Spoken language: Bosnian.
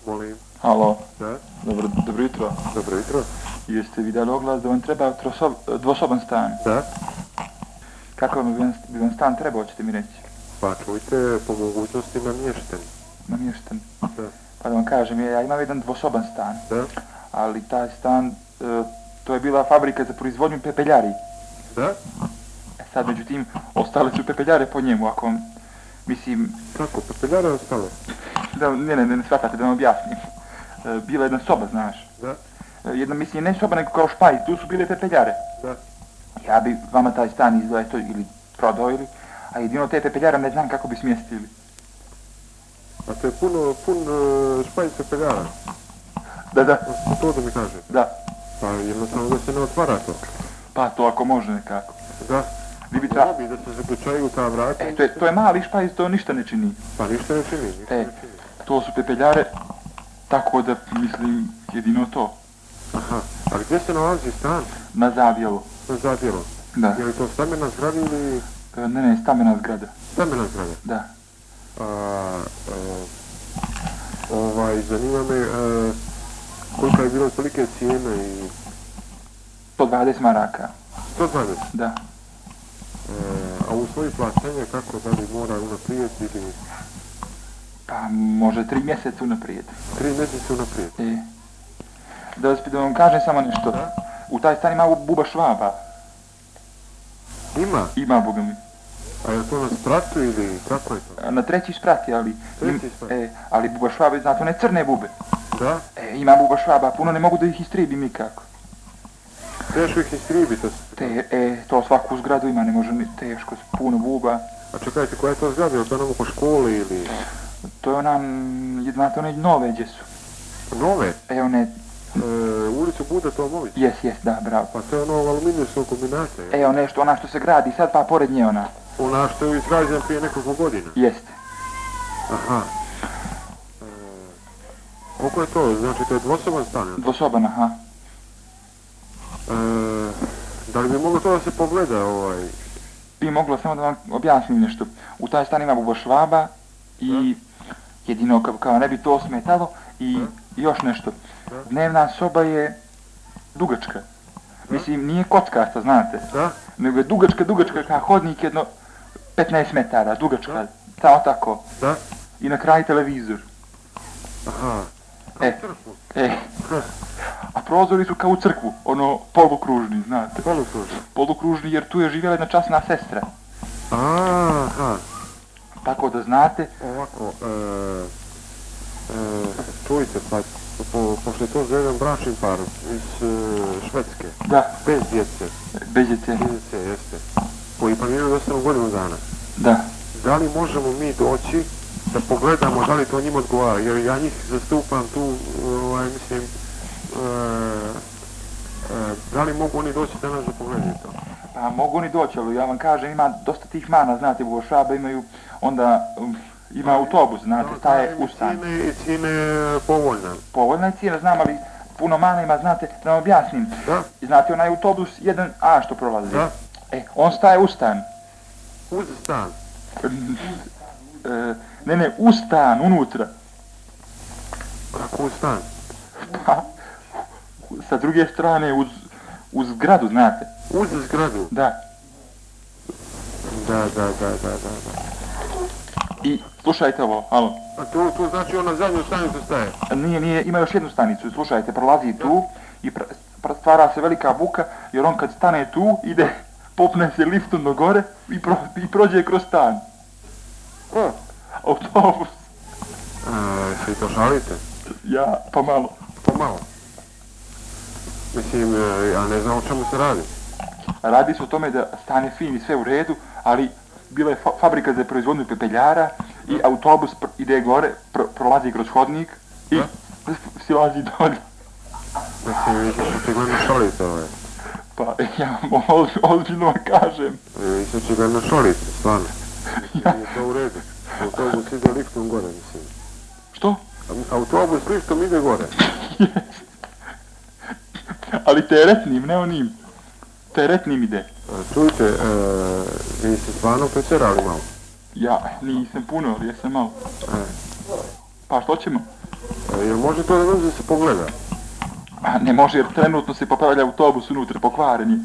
Molim. Halo. Da? Dobro jutro. Dobro jutro. Jeste vidjeli oglas da vam treba dvosoban stan? Da? Kako bi vam stan trebao, ćete mi reći? Pa čujte, po mogućnosti namješten. Namješten. Da. Pa da vam kažem, ja imam jedan dvosoban stan. Da? Ali taj stan, to je bila fabrika za proizvodnju pepeljari. Da? Sad, međutim, ostale su pepeljare po njemu, ako vam, mislim... Kako, pepeljare ostale? Da, ne shvatate, da vam objasnim. Bila jedna soba, znaš. Da? Jedna, mislim, ne soba, nego kao špajz, tu su bile pepeljare. Da? Ja bi vama taj stan izgledao ili prodao ili, a jedino te pepeljare ne znam kako bi smjestili. A to je pun špajz pepeljara. Da. To da mi kaže? Da. Pa jednostavno da se ne otvara to. Pa to ako može nekako. Da? Vi bi Mobi da se zaključaju ta vrata. To je mali špajz, to ništa ne čini. Pa ništa ne čini, ništa ne čini. To su pepeljare, tako da mislim jedino to. Aha, ali gdje se nalazi stan? Na Zavjelu. Na Zavjelu? Da. Je li to stambena zgrada ili... Ne, stambena zgrada. Stambena zgrada? Da. Zanima me koliko je bilo tolike cijene i... 120 maraka. 120? Da. A u svoji plaćanje kako, da li mora unaprijed ili... Pa može 3 mjeseca unaprijed. 3 mjeseca unaprijed? Da vam kažem samo nešto. Da? U taj stan ima buba Švaba. Ima? Ima, boga mi. A je to na spratu ili kako je to? Na treći sprat, ali... Treći sprat? Ali buba Švaba, znate, one crne bube. Da? Ima buba Švaba, puno ne mogu da ih istribim nikako. Teško ih istribiti? To svaku zgradu ima, ne može ni teško, puno buba. A čekajte, koja je to zgrada? Je li to nam oko škole ili... To je znate, one nove gdje su. Nove? One... Ulicu Buda Tomović? Jes, da, bravo. Pa to je ono aluminijsko kombinate, je? Ona što se gradi sad, pa pored nje ona. Ona što je izgrađena prije nekoliko godina? Jeste. Aha. Koliko je to? Znači to je dvosoban stan? Dvosoban, aha. Da li bi moglo to da se pogleda Bi moglo, samo da vam objasnim nešto. U taj stan ima buba Švaba i jedino kao ne bi to smetalo i još nešto. Dnevna soba je dugačka. Mislim, nije kockasta, znate. Da? Nego je dugačka kao hodnik jedno 15 metara, dugačka. Samo tako. Da? I na kraju televizor. Aha. A prozori su kao u crkvu, ono polukružni, znate. Polukružni? Polukružni jer tu je živjela jedna časna sestra. Aha. Tako da znate... Ovako, čujte, pa, pošto je to za jedan bračni par iz Švedske. Da. Bez djece. Bez djece, jeste. Koji planiraju da ostanu godinu dana. Da. Da li možemo mi doći da pogledamo da li to njima odgovara, jer ja njih zastupam tu, mislim, da li mogu oni doći danas da pogledaju to? Pa mogu oni doći, ali ja vam kažem, ima dosta tih mana, znate, u Švaba imaju, onda ima autobus, znate, staje u stan. I cijene povoljna? Povoljna je cijena, znam, ali puno mana ima, znate, da vam objasnim. Da? Znate, onaj autobus 1A što prolazi. Da? On staje u stan. Uz stan? Ne, u stan, unutra. Kako u stan? Pa, sa druge strane, uz zgradu, znate. Uz zgradu? Da. Da. I, slušajte ovo, alo. A to znači ona zadnju stanicu staje? Nije, ima još jednu stanicu, slušajte, prolazi tu i stvara se velika buka, jer on kad stane tu, popne se liftom do gore i prođe kroz stan. Ko? Autobus. Se i to šalite? Ja, pa malo. Mislim, ja ne znam o čemu se radi. Radi se o tome da stan je fin i sve u redu, ali bila je fabrika za proizvodnju pepeljara i autobus ide gore, prolazi kroz hodnik i silazi dolje. Mislim, vi se očigledno šalite Pa ja ozbiljno vam kažem. Vi se očigledno šalite, stvarno. Je to u redu. Autobus ide liftom gore, mislim. Što? Autobus liftom ide gore. Ali teretnim, ne onim. Teretnim ide. Čujte, vi ste stvarno pretjerali malo. Ja nisam puno, ali jesam malo. Pa što ćemo? Jel može to da se pogleda? A ne može jer trenutno se popravlja autobus unutra pokvareni.